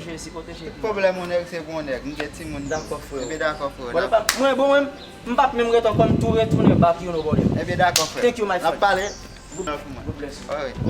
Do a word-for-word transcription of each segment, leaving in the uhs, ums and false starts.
Jezi, pwoteje vi m. Pwoblèm yon nèg se pou yon nèg. M gen timoun tou. Dakò, frè. Ebyen, dakò, frè. Bon, pa, mwen, bon, mwen, m p ap menm ret ankò, m tou retounen back, you know, brother. Ebyen, dakò, frè. Thank you, my friend. N ap pale. Good night, man. God bless you. All right. Ok.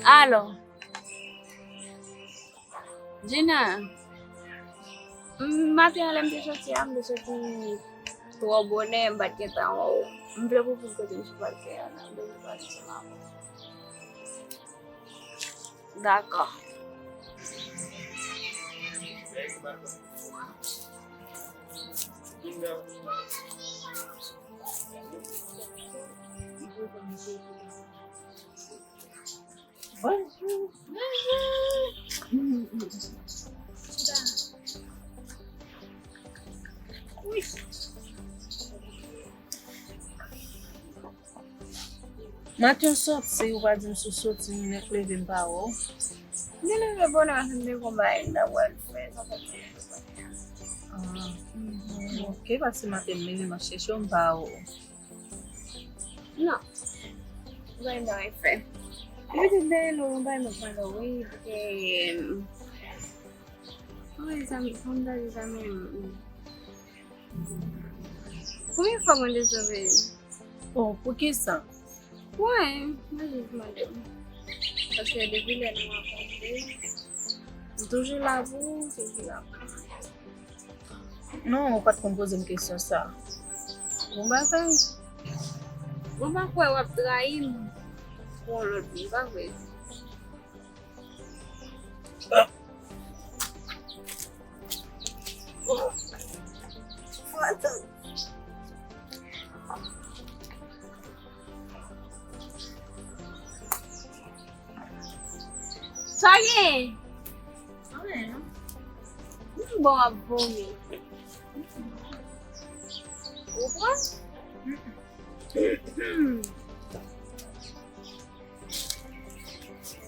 Alò, Gina, m, maten an lè m te soti a, m te soti twò bonè, m pa t gentan wè w. M vle pou w vin kote m sou pòtay an, m bezwen pale ansanm avè w. Dakò. Bonjou. Bonjou. Wi. Maten w soti, ou pa di m si w soti, m nèk leve, m pa wè w. M te leve bonè, m te gon bagay m ta pral fè, sa fè m te leve bonè. Ah. Mhm. Ok, paske maten m leve, m ap chèche w, m pa wè w. Non. Mwen nan efè. Mwen te dèyè nou, mwen bay mwen pale, wi, paske, wi, zanmi, fò m ta di zanmi m. Konbyen fwa mwen te sove? Oh, poukisa? Wi, mwen jis mande w. Paske depi lè nou rankontre, m toujou la pou ou, toujou la pou ou. Non, ou pa t konn poze m kesyon sa. Bon bagay. Bon, m pa kwè w ap trayi m pou yon lòt moun, pa vre? Sa gen? Anyen non. M bon ap vomi. Ou pran?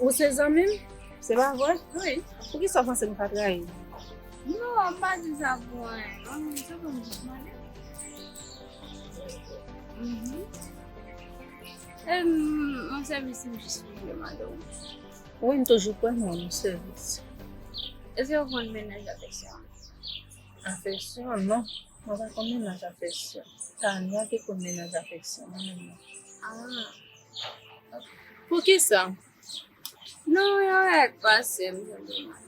Ou se zanmi m? Se pa vre? Wi. Poukisa w panse m ka trayi w? Non, m pa di sa pou anyen non, se pou m jis mande. Mhm. E m, yon sèvis m jis vle mande w. Wi, m toujou prè mwen yon sèvis. Èske w konn mennaj afeksyon? Afeksyon? Non. Mwen pa konn mennaj afeksyon. Tania ki konn mennaj afeksyon, mwen menm non. Ah. Poukisa? Non, yon règ pase m, senpleman.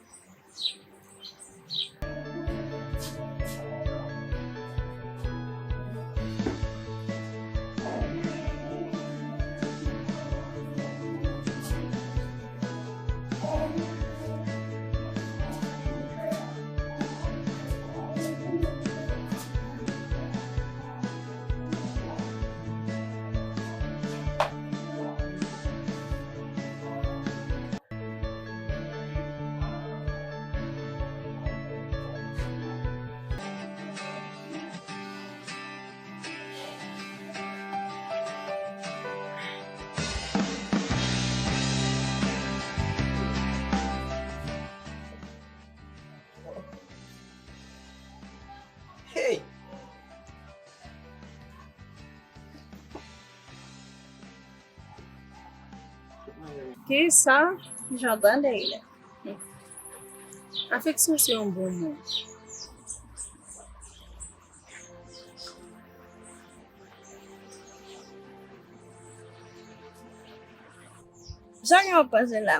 Hey! Kisa? Jan tande l. Afeksyon se yon bon mo. Jan yo panse la.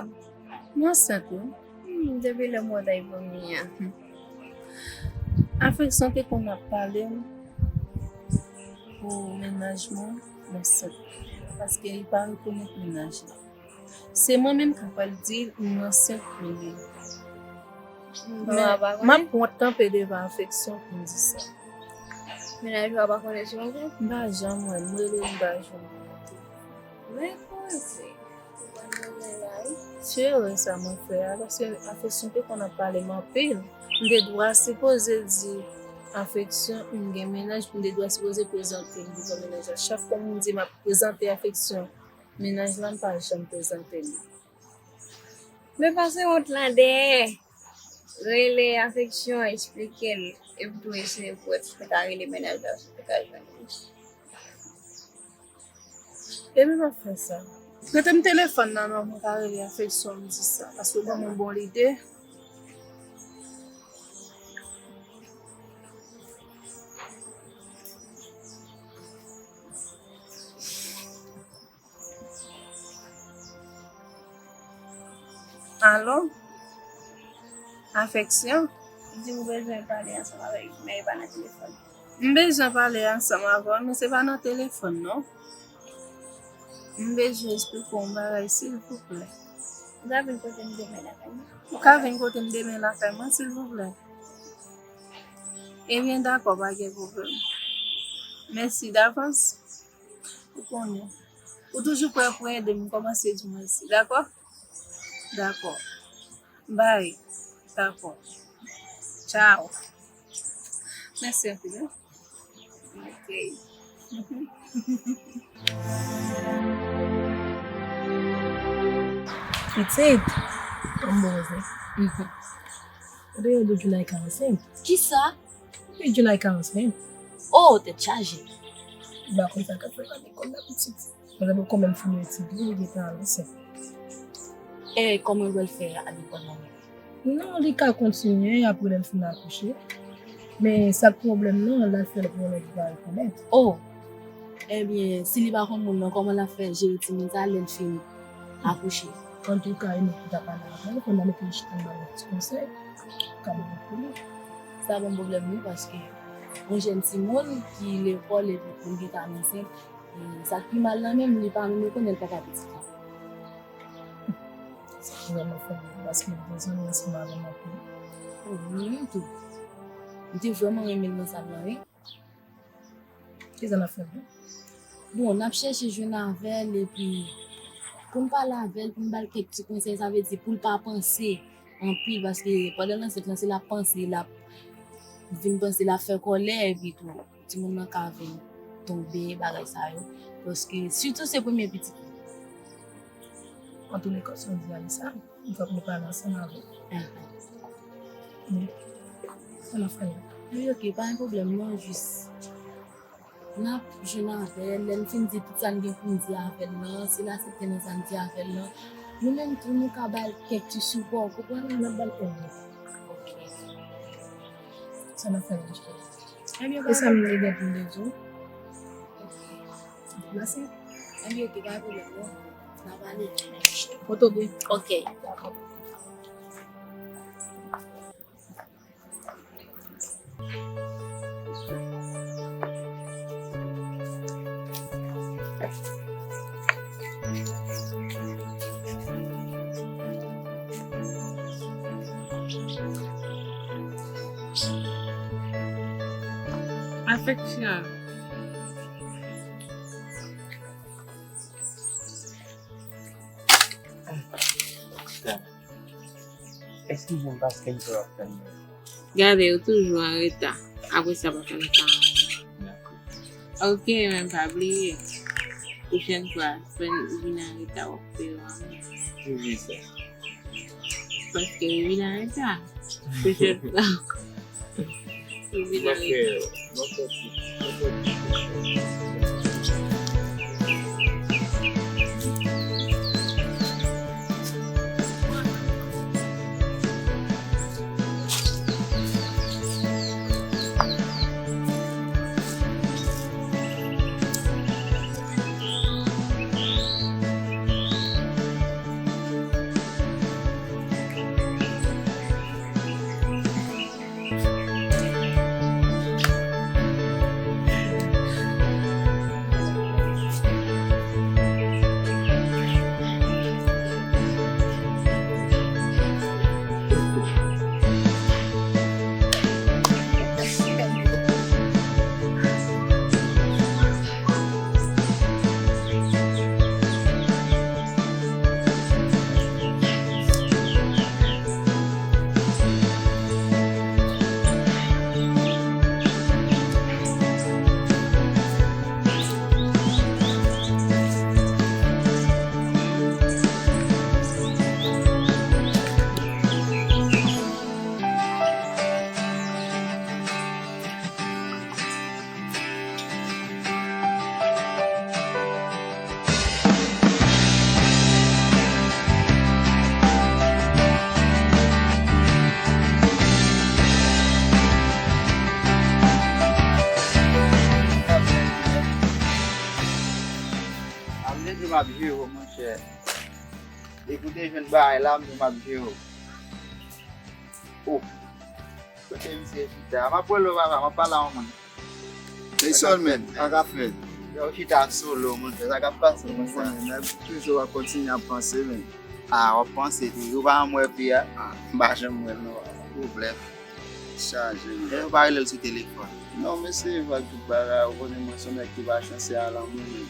M ansent wi. Hmm, depi lè mwen ta vomi a. Afeksyon te konn ap pale m pou mennaj mwen, m ansent. Paske li pa rekonèt mennaj li. Se mwen menm k ap al di l m ansent pou li. Men, m ap wont kanpe devan afeksyon pou m di sa. Mennaj ou a pa konnen si w ansent? M pa janm wè l, m rele l, m pa jwenn li. Men koze, ou konn mwen la wi. Se erè sa mwen fè a, paske afeksyon te konn ap pale m anpil. M te dwa sipoze di afeksyon, m gen mennaj, m te dwa sipoze prezante m devan mennaj la. Chak fwa m di m ap prezante afeksyon, mennaj la, m pa janm prezante li. Men pase wont lan dèyè. Rele afeksyon, eksplike l, epi tou eseye pou wè si w te ka rele mennaj la, si w te ka jwenn li. Epi m ap fè sa. Prete m telefòn nan non, mwen ka rele afeksyon, m di sa, paske w ban m yon bon lide. Alo? Afeksyon? Di m ou bezwen pale ansanm avèk li, men e pa nan telefòn. M bezwen pale ansanm avè w, men se pa nan telefòn, non. M bezwen eksplike w yon bagay, silvouplè. Ou ka vin kote m demen lakay mwen? Ou ka vin kote m demen lakay mwen, silvouplè? Ebyen, dakò, pa gen pwoblèm. Mèsi davans. Ou konnen. Ou toujou prè pou ede m, kòmanse di w mèsi, dakò? Dakò. Bye. Dakò. Tchao. Mèsi anpil, wi. Ok. Pitit, m bon zen. Ou te di Junay ka ansent. Kisa? Wi, Junay ka ansent. Oh, tèt chaje. M pa konn sa k ap fèt a lekòl la pitit. Mwen pa konn menm fin etid li, li gentan al ansent. E kòman l pral fè a lekòl la menm? Non, li ka kontinye apre lè l fin akouche. Men sa k pwoblèm nan, l al fè l pou yon nèg li pa rekonèt. Oh! Ebyen, si li pa konn moun nan, kòman l ap fè jere timoun sa lè l fin akouche? Antouka, e nou ki ta pale avè l, pandan nou te chita n ba l yon ti konsèy, ka bon pou li. Sa pa yon pwoblèm wi, paske yon jèn timoun ki lekòl epi pou l gentan ansent, e sa k pi mal lan menm, li pa menm rekonèt papa pitit la. Sa vrèman fè m mal, paske li te zanmi ansanm avè m anpil. Oh, mwen menm tou. M te vrèman renmen l nan sa l lan wi. Kisa n ap fè menm? Bon, n ap chèche jwenn avè l, epi pou n pale avè l, pou n ba l kèk ti konsèy, sa vle di pou l pa panse anpil, paske pandan l ansent lan, si l ap panse, l ap vin panse, l ap fè kòlè, epi tou, timoun nan ka vin tonbe, bagay sa yo. Paske, sitou se premye pitit li. Antouleka, sa w di a, li sa. M fòk nou pale ansanm avè l. Enhen. Wi. Sa n ap fè menm? Wi, ok, pa gen pwoblèm, non, jis n ap jwenn avè l, lè n fin di tout sa n gen pou n di avè l lan, si l aksepte nan sa n di avè l lan, nou menm tou, nou ka ba l kèk ti sipò, ou konprann? N ap ba l kòb li. Ok. Sa n ap fè menm? Ebyen, e sa m gen pou m te di w? Ok. Mèsi. Ebyen, ok, pa gen pwoblèm, non. N a pale. Kote w ye? Ok. Dakò. Afeksyon. Eskize m paske m twò ap tann nou. Gade, ou toujou an reta. Apre sa, pa fè m sa ankò. Dakò. Ok, men pa bliye. Pwochèn fwa, fè n vin an reta, w ap peye w amande. Poukisa? Paske ou vin an reta. Pwochèn fwa ankò. Ou vin an reta. Ou te jwenn bagay la, m di w m ap jere w. Oh. Kote misye chita? M ap rele w, papa, m ap pale a yon moun. Ey, Solmen, sa k ap fèt? Yo chita solo, monchè, sa k ap pase konsa? Mwen konnen, nèg toujou ap kontinye ap panse, men. Ah, w ap panse toujou, ou pa janm wè fi a? Ah, m pa janm wè l non, papa. Pwoblèm. Chaje, men. Lè yo pa rele l sou telefòn. Non, mesye, vag tout bagay, ou konnen mwen se yon nèg ki pa chanse a lanmou, men.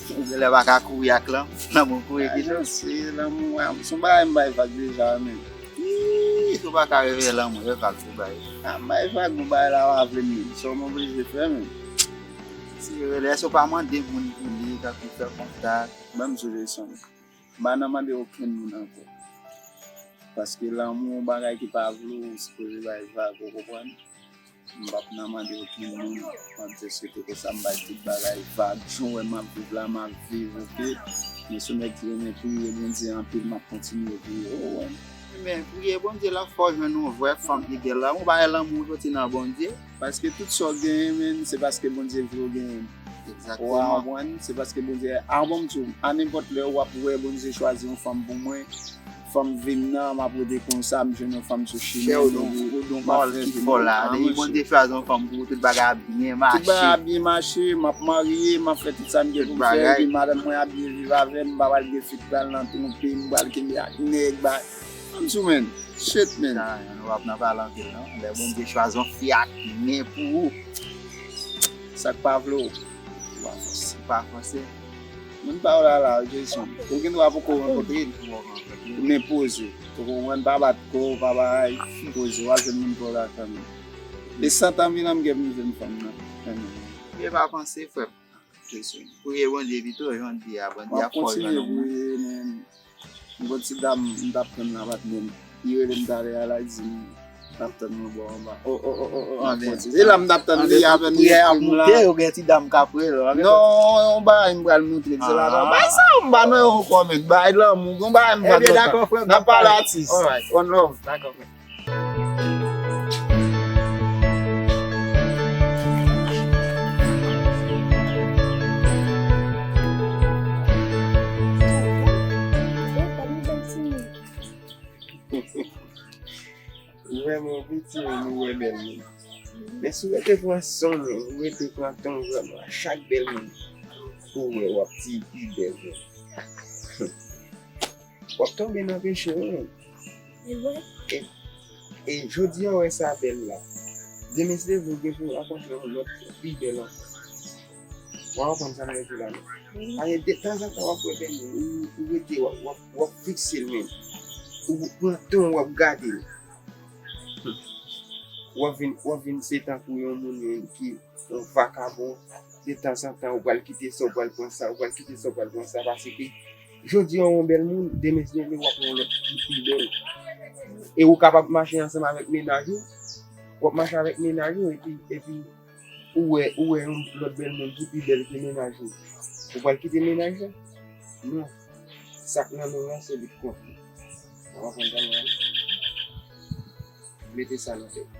Ou genlè pa ka kouri ak lanmou, lanmou kouri pito. Ah, se lanmou, ah, se yon bagay m bay vag deja, men. Ih, si w pa ka reveye lanmou, e vag pou bay. Ah, m bay vag, bon, bagay la pa vle m menm. Sa w oblije fè, men. Si yo rele, èske w pa mande moun pou li, tankou fè kontak? Ban m sonje sa, men. M pa nan mande okenn moun ankò. Paske lanmou yon bagay ki pa vle w sipoze bay vag, ou konprann? M p ap nan mande okenn moun. M ap jis rete konsa, m bay tout bagay vag. Jan w wè m ap viv la, m ap viv, oke? Men si w nèg ki renmen priye Bondye anpil, m ap kontinye priye, ou konprann? Men priye Bondye la fè w jwenn yon vrè fanm ki gen lanmou, ou pa wè lanmou soti nan Bondye? Paske tout sa w genyen, men, se paske Bondye vle w genyen. Ou konprann? Se paske Bondye, a bon, m di w, a nenpòt lè, w ap wè Bondye chwazi yon fanm pou mwen. Fanm vi m nan, m ap rete konsa, m jwenn yon fanm sou chimen, epi m ap fè vi m. Depi Bondye chwazi yon fanm pou ou, tout bagay ap byen mache. Tout bagay ap byen mache, m ap marye, m ap fè tout sa m gen pou m fè, epi madanm mwen ap byen viv avè m, m pa pral gen fi k pral nan twonpe m, m pral kenbe ak nèg, bay. Ban m di w, men. Shit, men. Sa, nou p ap nan pale anpil, non. Lè Bondye chwazi yon fi ak men pou ou. Sa k pa vle w, ou pa fòse. Ou pa fòse. Moun pa w la la, Jason. Ou gen dwa poko rankontre l. Poko rankontre l. Men poze. Ou konprann, pa bat kò w, pa bay. Poze, w ap jwenn moun pa w la kanmenm. E san tan vin an m gen pou m jwenn fanm nan. Kanmenm. Ou pa panse, frè m. Jason. Priye Bondye pito, jan w di a, Bondye ap fè w jwenn yon moun. M ap kontinye priye, men. M gon ti dam m t ap tann nan apatman m. Li rele m talè a, l di m l ap tann mwen bò anba. O, o, o, o, o, anben. E la m t ap tann li avè m. Priyè ap moute, ou gen ti dam k ap rele w. Non, yon bagay m pral montre l, se la. Bay sa, m pa nan yo ankò, men. Bay lanmou, gon bagay m pral. Ebyen, dakò, frè m, n ap pale, atis. Alright. One love. Dakò, frè. Vrèman, piti moun, ou wè bèl moun. Men si w rete pran son moun, ou rete pran tan w, vrèman, chak bèl moun ou wè, w ap di pi bèl moun. W ap tonbe nan peche, wi, men. E, e jodi a, w wè sa bèl la. Demen, si Dye vle, w gen pou w rankontre yon lòt pi bèl ankò. W a konprann sa m vle di la, non? Paske de tanzantan, w ap wè bèl moun, ou, ou rete, w ap, w ap, w ap fikse l, men. Ou pran tan w, w ap gade l. W ap vin, w ap vin se tankou yon moun, menm, ki yon vakabon. De tanzantan, ou pral kite sa, ou pral pran sa, ou pral kite sa, ou pral pran sa, paske jodi a w yon bèl moun, demen si Dye vle, w ap yon lòt ki pi bèl. E ou kapab mache ansanm avèk mennaj ou, w ap mache avèk mennaj ou, epi, epi ou wè, ou wè yon lòt bèl moun ki pi bèl ke mennaj ou. Ou pral kite mennaj la? Non. Sa k nan men w lan, se li k konte. Ou konprann sa m pral di? Mete sa nan tèt ou.